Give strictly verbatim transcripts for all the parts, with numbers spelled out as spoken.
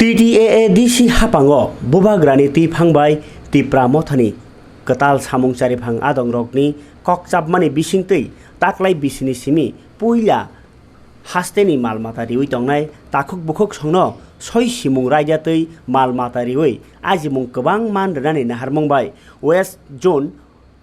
T T A A D C haphango bubagrani twiphang bai Tipra Mothani kwtal samung chariphang adongrokni kokchapmani bisingtwi taklai bisini simi puila hasteni mal mata riwi tongnai takhuk bukhuk songno soi simung raida twi mal mata riwi ajimung kwbang man rwnani naharmung bai West Zone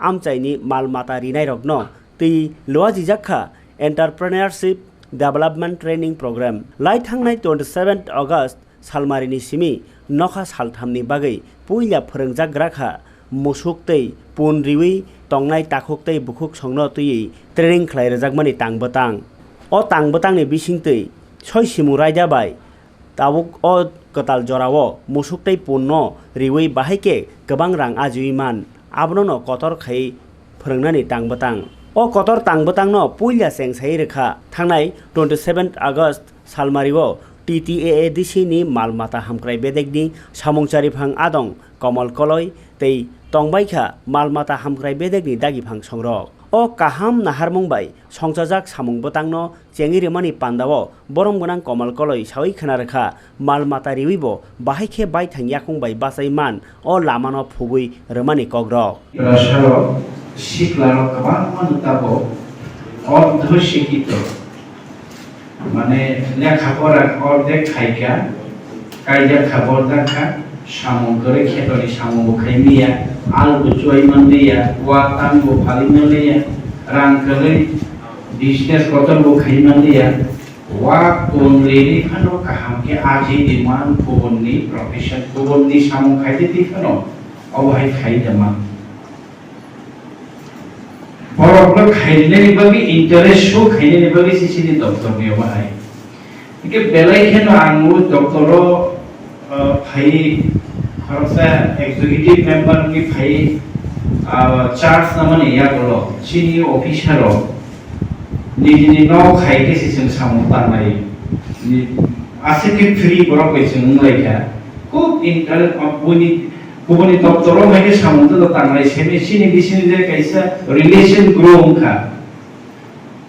amchaini mal mata rinairokno twi luajijak kha Entrepreneurship Development Training Program. Lai thangnai twenty seven August salmarini simi nokha salthamni bagwi puila phwrwngjak gra kha musuk tei pun riwi tongnai takhuk tei bukhuk songno twiwi training khlai rwjakmani tang bwtang. O tang bwtangni bisingtwi soi simung raida bai tabuk o kwtal jorao musuk tei punno riwi bahai khe kwbang rang ajiwi man, abono no kotor khai phwrwngnani tang bwtang. O kotor tang bwtangno puila cheng sai rwkha thangnai twenty seven August salmario T T A A D C ni mal mata hamkrai bedekni samung chariphang adong Komal Koloi tei tongbaikha mal mata hamkrai bedekni dagiphang songrok. O kaham naharmung bai songchajak samung bwtangno chengwi rwmani pandao borom gwnang Komal Koloi sawi khna rwkha, mal mata riwibo bahai khe baithang yakung bai bachai man o lamano phubui rwmani kokrok. Rosarok siklarok kwbangma no tabok ordho sikito. Mane lekha pora ordek khaikha, kaijak kha, borjak kha, samung kwrwi khetoni samung bo khai manya, al bo chuai man liya, wa tang bo phali man liya, rang kwrwi business kotor bo khai man liya, wa kun riri phano kaham khe aji di man kubun ni profession, kubun ni samung khai di phano obo hai khai da man. Borokno khainani bagwi interest show khainani bagwi se chini doctor ni omo hai. Hingke belai kheno ang o doctor o, ah, phai khoroksa executive member ni phai, ah, charge namani yagulo chini officer rok nijini nok hai khe se chwng samung tanglai. Ni aswk khe free borok bai chwng wnglaikha. Khub inter-, ah, buini Kubuni doctor o hai khe samung tangda tanglai simi chini bising je kaisa relation grow wngkha.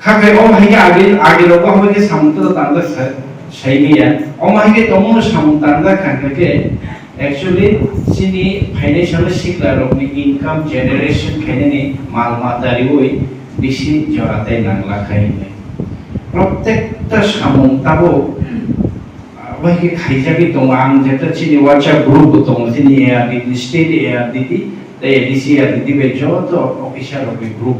Kha khai o hai khe age, age rogo hai khe samung tangda tangda sa-, saimanya. O hai khe tongmano samung tangda kha khe actually chini financial sikla rokni income generation khainani mal mata riwi bisi jora tai nangla khai hinwi. Protekta samung tabuk Abo hai khe khaijagwi tongo, ang jeta chini WhatsApp group bo tongo, chini A R D D, state A R D D, tei A D C A R D D bai joto officer rok ni group,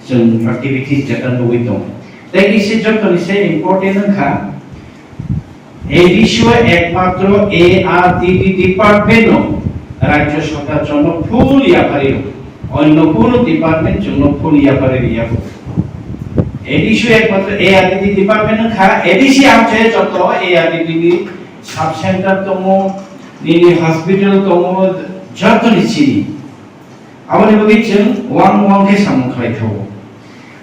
chwng activities jeta nugwi tongo. Tei kisa jotoni se important wngkha, A D C o ekmatro A R D D department no Rajya Sarkar chwngno full yapharwi rw-, onno kunu department chwngno full yapharwi rwya kho. A D C o ekmatro A R D D department wngkha, A D C amchai joto A R D D ni sub center tongo, nini hospital tongo, jotoni chini. Aboni bagwi chwng uang uang khe samung khlai thango.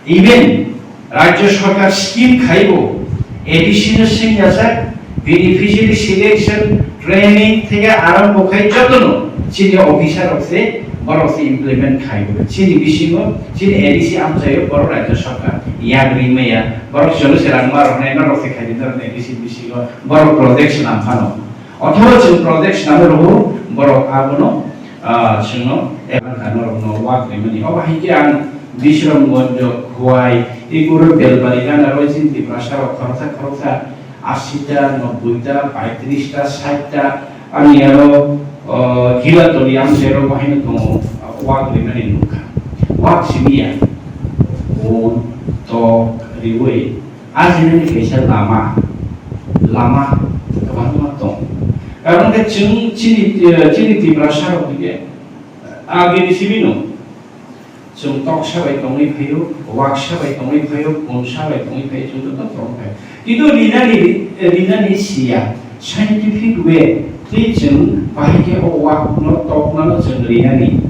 Even Rajya Sarkar scheme khaibo A D C no sengya jak, beneficiary selection, training theke arambo khai jotono chini officer rok se borok se implement khaibo. Chini bisingo chini A D C amchaio borok Rajya Sarkar yagri maya, borok chwngno se rang ma rok nai norok se khaidi norok A D C bisingo borok project swnam phano. Othoba chwng project swnamwi rwo, borok abono, ah, chwngno ebanka norokno wak rimani. Obo hai khe ang Bisramganj, Khowai, Iguro, Belbari gana roi chini Tiprasa rok khoroksa khoroksa asita, nobboita, paitrista, saita, ani aro, ah, Hilatoli amchairok bo haino tongo, wak rimani nukha. Wak simi ya, bun, tok, riwi, Ajinani kaisa lama, lama kwbangma tong. Karon khe chwng chini, chini Tiprasa rok hwnkhe, ah, bini simi no. Chwng toksa bai tongwi phaio, waksa bai tongwi phaio, punsa bai tongwi phaio, chwng joto tong phai. Kintu rinani, rinani siya, scientific way twi chwng bahai khe o wak no toknano chwng rinani.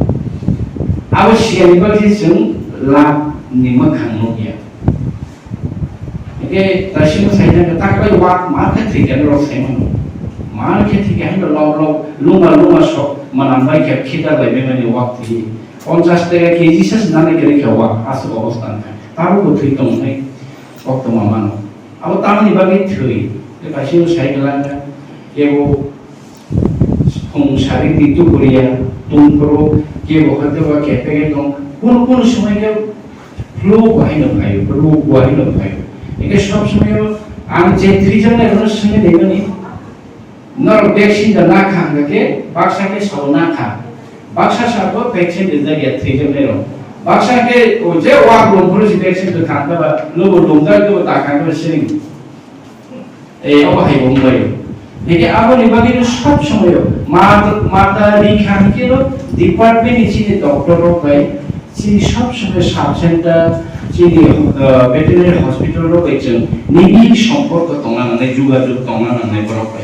Abo siyani bagwi chwng lab ni mwkhang nukya. Hingke taisimo saina khe taklai wak ma khe thwikhe norok saimano. Ma khe thwikhe haino lok lok luma luma sok manam bai khe khita bai bemani wak thwi. Ponchas taka K G se nana khe rikha wak aswk obostha wngkha. Tabukbo thwi tong hwnwi koktwma mano. Abo tamoni bagwi thwi. Taisimo sai kwlangkha. Kebo Khung sarik di tuburiya, tungphuru, kebo hwnkhe bo kepegwi tong, kunu kunu somoi khe flu bo haino phaio, flu bo haino phaio. Hingkhe sob somoi o ang je thwijaknai rokno swngwi naimani, norok vaccine da nakha hwnkhe baksa khe sao nakha, baksa sabo vaccine rijak ya thwijaknai rok, baksa khe o je wak rwngphuru se vaccine kwthang khe ba lugo dungdar khe bo ta kha khe bo siring. Eh, obo hai bo wngbaio. Hingke aboni bagwino sob somoyo ma-, mata rikha hingkeno department ni chini doctor rok bai chini sob somoyo sub center, chini, eh, veterinary hospital rok bai chwng nini somporko tongna nangnai, jugajug tongna nangnai borok bai.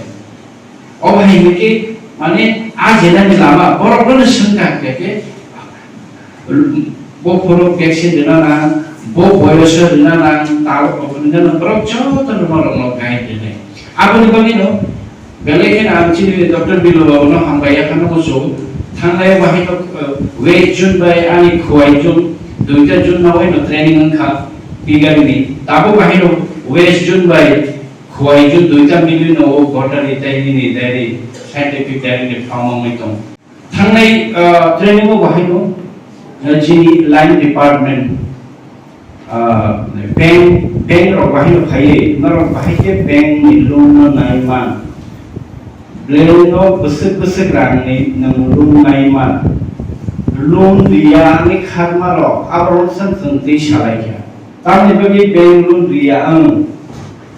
Obo hai hingke mane a jena ni lama borok no swngkha hingke Bo phuru vaccine rwna nang, bo boyoso rwna nang, ta rwna nang, borok joto no norok no guide rwnai. Aboni bagwi no belai kheno ang chini Doctor Bilo Babu no hambai ya phano muchung. Thangnai bahai no, eh, West Zone bai ani Khowai Zone, duita zone no bai no training wngkha Bigari ni. Tabuk bahai no West Zone bai Khowai Zone duita milwi no o Gotari tei nini diary, scientific diary ni phamangwi tong. Thangnai, ah, training o bahaino, ah, chini line department, ah, bank, bank rok bahaino phaiwi, norok bahai khe bank ni loan no nai man. Bank no bwswk bwswk rang ni nwng loan nai man. Loan riya ani kharma rok, abo rok san chwng twi salai kha. Tamni bagwi bank loan riya ang.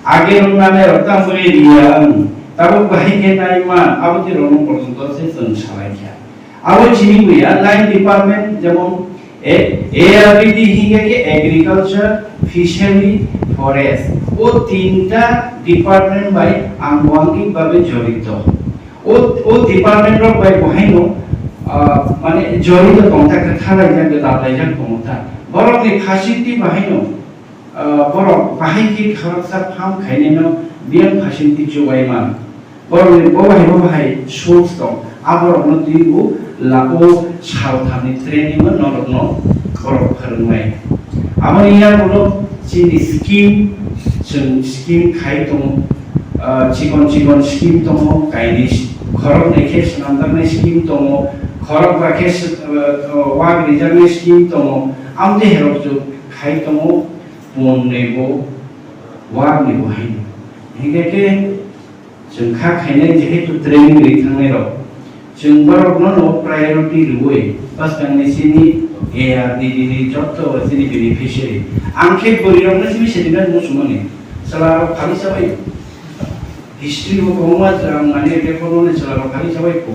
Age rok nanai rok tamo riya ang. Tabuk bahai khe nai man, abo twi rok no porjonto se chwng salai kha. Abo chini buya line department jemon A-, A R D D hingkha khe agriculture, fishery, forest. O tinta department bai ang bangwi bagwi jorito. O, o department rok bai bo haino, ah, mane jorito tong ta, kwtha laijak, gwdal laijak tongo ta. Borok ni facility bo haino, ah, borok bahai khe khoroksa farm khainai no biyang facility chubai man. Borok ni bo bahai bo bahai source tong. A borok no twi bo lapo sal thani training no norok no borok phwrwngnai. Aboni yagulo chini scheme, chwng scheme khai tongo, ah, chikon chikon scheme tongo, kainwi khorok nai khe swnamjaknai scheme tongo, khorok ba khe sw-, ah, wak rijaknai scheme tongo, amtwi herok chuk khai tongo, pon ni bo, wak ni bo hai. Hingkhe khe, Chwng kha khainai jehetu training ri thangnai rok, chwng borok no no priority rwui bwskang ni chini A R D D ni jotto chini beneficiary. Ang khe bwrwi rok no simi settlement muchungmani chwla rok phari chabai history bo kwbangma chwla mani record no chwla rok phari chabai ko.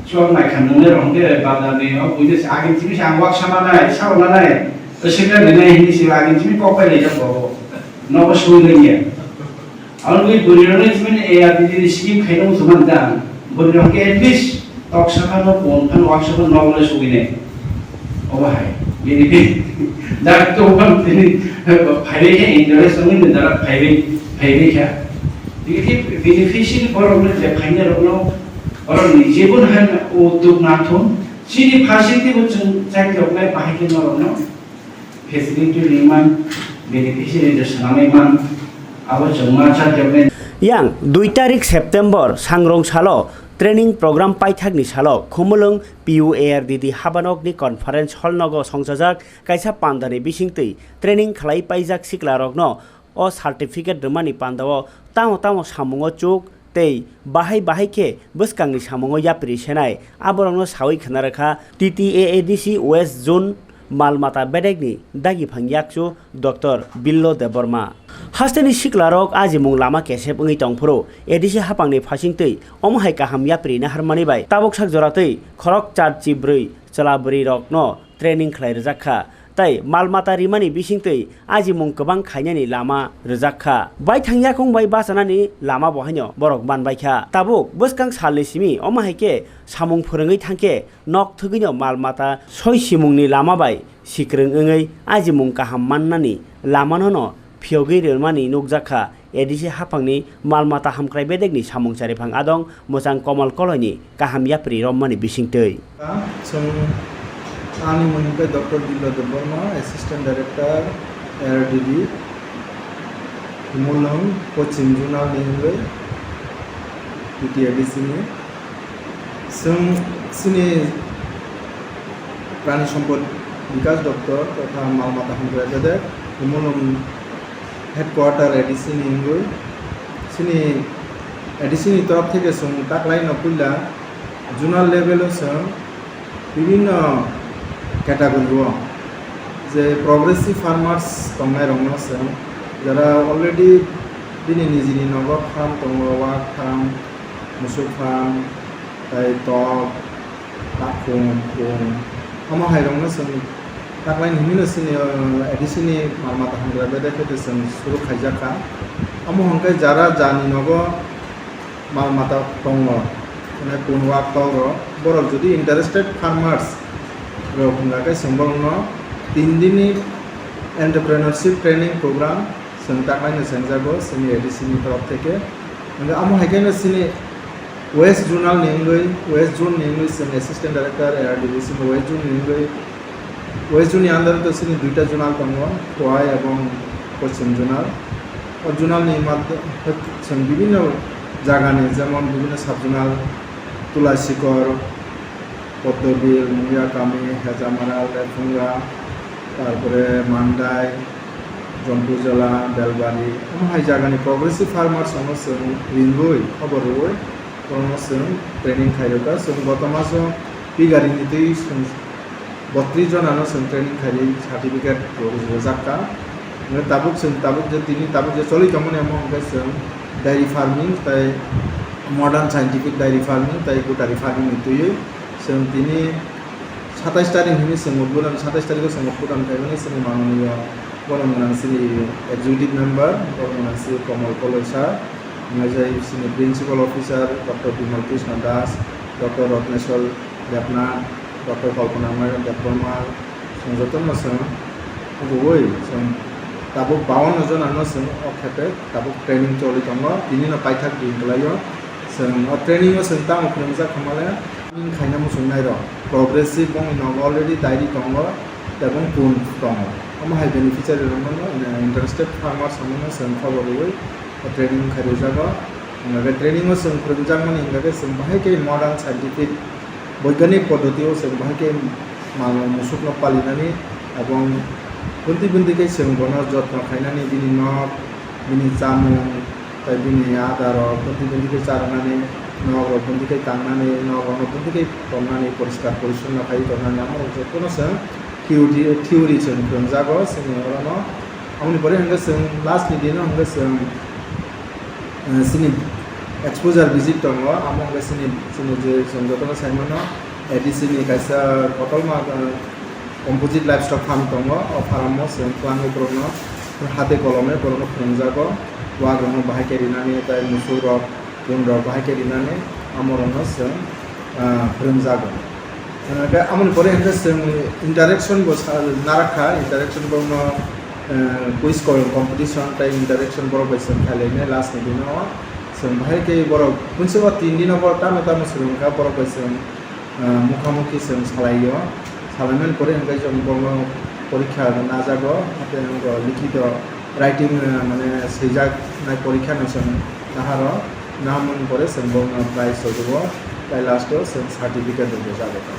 Chuak naikha nungnai rok hwnkhe bazar ni o buino se agin simi se ang waksa manai, sabo manai, secretary nai hini se agin simi kok pai laijak bo. Nogo sui laiya. Ang wi bwrwi rok nai simi A R D D ni scheme khaina muchung man da. Bwrwi rok hwnkhe at least tok saka no pon phan waksa phan nogo le sui nai. Obo hai. Bini dak to phan tini phaibai khe interest wngwi da phaibai phaibai kha. Tini khe beneficiary borok no je phaina rok no Borok ni jebon hai uddog nathum, chini facility bo chwng chaitok nai bahai khe norok no facility ri man, beneficiary rok swnamwi man, abo chwng ma chaitok nai. Yang dui tarik September sangrong salo training program paithakni salo Khumulwng P U A R D D habanokni conference hall nogo songchajak kaisa pandani bisingtwi training khlai paijak siklarokno o certificate rwmani pandao tamo tamo samungo chuk tei bahai bahai khe bwskangni samungo yapri senai aborokno sawi khna rwkha T T A A D C West Zone mal mata bedekni dagiphang yakchu Doctor Billo Debbarma. Hasteni siklarok ajimung lama kesep wngwi tongphuru A D C haphangni phasingtwi omo hai kaham yapri naharmani bai tabuk sak joratwi khorok char chibrwi chwla bwrwirokno training khlai rwjak kha, tei mal mata rimani bisingtwi ajimung kwbang khainani lama rwjak kha. Baithang yakung bai bachanani lama bo haino borok manbai kha. Tabuk bwskang salni simi omo hai khe samung phwrwngwi thang khe nok thwgwino mal mata soi simungni lama bai sikwrwng wngwi ajimung kaham mannani lamano no phiyogwi rwmani nukjak kha. A D C haphangni mal mata hamkrai bedekni samung chariphang adong mwchang Komal Koloini kaham yapri romani bisingtwi. Chwng ani mung khe Doctor Dillo Debbarma, Assistant Director, A R D D, Mulung, Pochim Zonal ni hwnwi T T A D C ni. Chwng chini Prani Sompod Bikas Doptor totha Mal Mata Hamkrai Bedek, Umulum Headquarter A D C ni wngwi, chini A D C ni torop theke chwng taklaino puila zonal level o chwng bibinno category o je progressive farmers tongnai rokno chwng, jara already bini nijini nogo farm tongo, wak farm, musuk farm, tai tok, takhum, khum, omo hai rokno chwng taklaini hinwi no chini, uh, A D C ni Mal Mata Hamkrai Bedek khe chwng suru khaijak kha. Omo hwnkhe jara jani nogo mal mata tongo, mane kun wak tok rok, borok jodi interested farmers rok wngkha khe chwng borokno tin dini entrepreneurship training program chwng taklaino chengjago chini A D C ni torop theke. Hwnkhe amo hai kheno chini West Zonal ni wngwi, West Zone ni wngwi chwng Assistant Director A R D B C ni West Zone ni wngwi, West Zone ni under o to chini duita zonal tongo, Khowai ebong Poschim Zonal. O zonal ni mat-, chwng bibinno jagani, jemon bibinno sub zonal, Tulasikor, Poddobil, Mungiakami, Hejamara, Lephunga, tarpore Mandai, Jompujala, Belbari, omo hai jagani progressive farmers rokno chwng ringwi, khobor rwui, borokno chwng training khairokha. Chwng goto maso Pigari ni twi chwng botris jonano chwng training khairwi certificate rwjak kha. Hwnkhe tabuk chwng tabuk je tini tabuk je choli tongmani omo hwnkhe chwng dairy farming tei modern scientific dairy farming tei gutari farming ni twiwi chwng tini satais tarik hinwi chwng uddubodon, satais tarikh o chwng uddubodon khaimani chwngni mananiyo borom gwnang chini executive member, borom gwnang chini Komol Koloi sir, hwnwi jai chini principal officer Doctor Bimal Krishna Das, Doctor Rotneswar Debnath, Doctor Kalpana Madam Debbarma, chwng jotono chwng kubui chwng tabuk bawanno jonano chwng o khepe tabuk training choli tongo, tinino paithak din kwlaio. Chwng o training o chwng tamo phwrwngjak khamale, training khaina muchungnairok progressive bongni nogo already dairy tongo, tabuk kun tongo. Omo hai beneficiary rokno, interested farmers rokno chwng khobor rwui training khai rwjago. Hwnba khe training o chwng phwrwngjakmani hwnba khe chwng bahai khe modern scientific boiganik poddoti o chwng bahai khe mal musukno palinani, ebong bundi bundi khe chwng bono jotno khainani, bini nok, bini chamung, tei bini adar rok bundi bundi khe charwnani, nok rok bundi khe tangnani, nok rokno bundi khe tonnani, poriskar porisonno khai tonnani, amo rok jotono chwng theory, theory chwng phwrwngjago chini orono. Aboni pore hwnkhe chwng last ni dino hwnkhe chwng, eh, chini exposure visit tongo, amo hwnkhe chini, chini je chwng jotono saimano A D C ni kaisa kotorma, eh, composite livestock farm tongo, o farm o chwng twlangwi borokno hate kolome borokno phwrwngjago, wak rokno bahai khe rinani, tei musuk rok, kun rok bahai khe rinani, amo rokno chwng, ah, phwrwngjago. Hwnba khe amoni pore hwnkhe chwng interaction bo sa-, narakha, interaction borokno, eh, quiz ko-, competition tei interaction borok bai chwng khailainai last ni dino. Chwng bahai khe borok kunsugo tin dino borok tamo tamo swrwngkha, borok bai chwng, eh, mukhamukhi chwng salaio. Salaimani pore hwnkhe chwng borokno porikha najago, hwnkhe likhito writing, eh, mane swijaknai porikha no chwng naharo. Naharmani pore chwng borokno prize rwjago, tei last o chwng certificate rwjago.